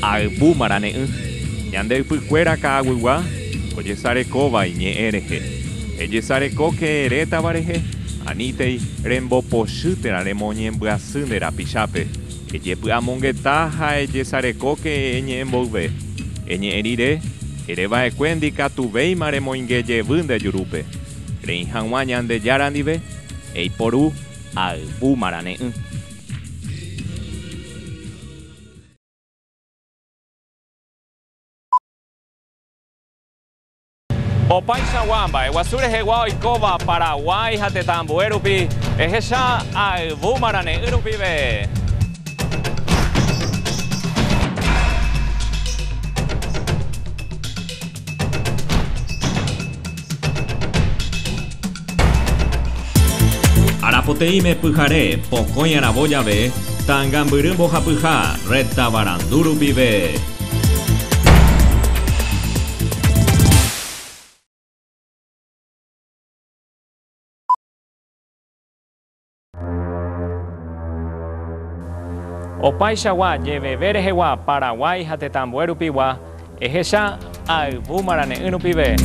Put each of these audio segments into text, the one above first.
Ayvu marane'ỹ. Ñande ypykuéra ka'aguygua ojesarekóva iñe'ẽ rehe. Ejesarekóke erétava rehe, anítei rembopochy térã remoñembyasy nde rapichápe. Ejepy'amongeta ha ejesarekóke eñe'ẽ mboyve. Eñe'ẽ rire, ereva'ekue ndikatuvéima remoinge jevy nde jurúpe. Reĩ hag̃ua Ñandejára ndive, eiporu ayvu marane'ỹ. Opaichagua mba'eguasu rehegua oikóva Paraguái ha tetã ambue rupi, ehecha ayvu marane'ỹ rupive. Arapoteĩme pyhare, pokõi aravo jave, ta'angambyry mbohapyha Red Tavarandu rupive. Opaichagua jeveve rehegua Paraguái ha tetã ambue rupigua, ehecha ayvu marane'ỹ rupive.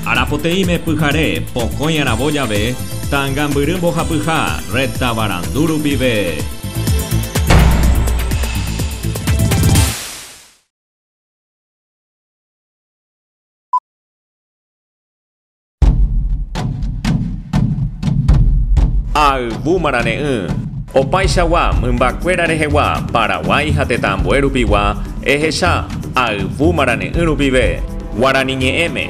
Arapoteĩme pyhare, pokõi aravo jave, ta'angambyry mbohapyha Red Tavarandu rupive. Ayvu marane'ỹ, opaichagua mymbakuéra rehegua Paraguái ha tetã ambue rupigua, ehecha ayvu marane'ỹ rupive, guarani ñe'ẽme.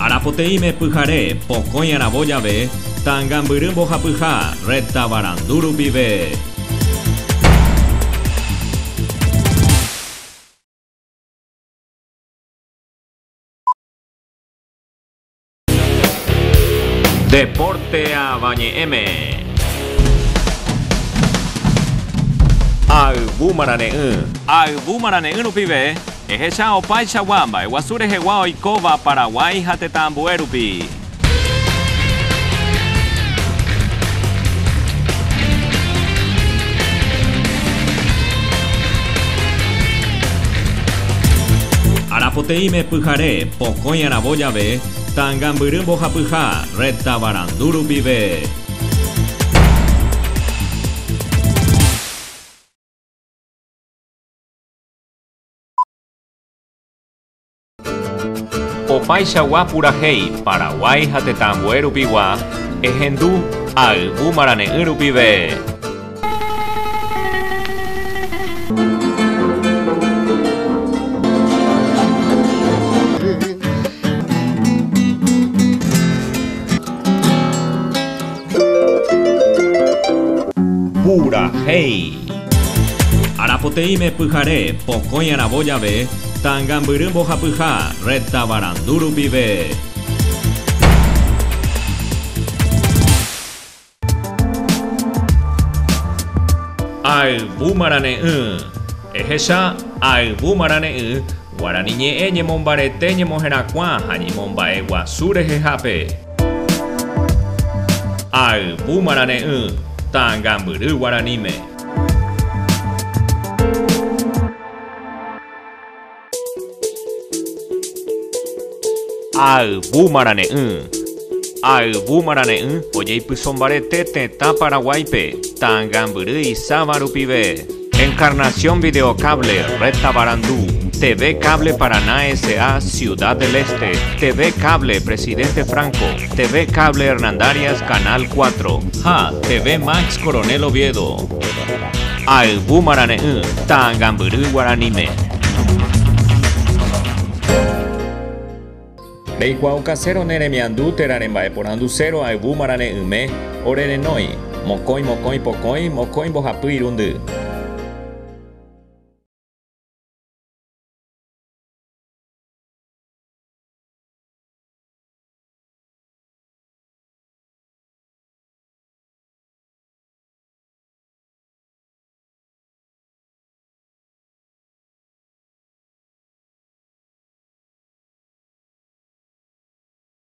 Arapoteĩme pyhare, pokõi aravo jave, ta'angambyry mbohapyha Red Tavarandu rupive. Deporte Avañe'ẽme. Ayvu marane'ỹ. Ayvu marane'ỹ rupive, ehecha opaichagua mba'eguasu rehegua oikóva Paraguái ha tetã ambue rupi. Arapoteĩme pyhare, pokõi aravo jave, Ta'angambyry mbohapyha Red Tavarandu rupive. Opaichagua purahéi Paraguái ha tetã ambue rupigua, ehendu ayvu marane'ỹ rupive. Purahéi. Arapoteĩme pyhare, pokõi aravo jave, ta'angambyry mbohapyha Red Tavarandu rupive. Ayvu marane'ỹ. Ehecha ayvu marane'ỹ guarani ñe'ẽ ñemombarete ñemoherakuã ha ñemomba'eguasu rehehápe. Ayvu marane'ỹ ta'angambyry guaraníme. Ayvu marane'ỹ. Ayvu marane'ỹ ojeipyso mbarete tetã Paraguáipe, ta'angambyry isáva rupive. Encarnación Videocable, Red Tavarandú, TV Cable Paraná SA, Ciudad del Este, TV Cable Presidente Franco, TV Cable Hernandarias Canal 4, ha TV Max Coronel Oviedo. Ayvu marane'ỹ, ta'angambyry guaraníme. Reikuaaukasérõ ne remiandu térã remba'eporandusérõ ayvu marane'ỹme, ore renói, mokõi mokõi pokõi mokõi mbohapy irundy.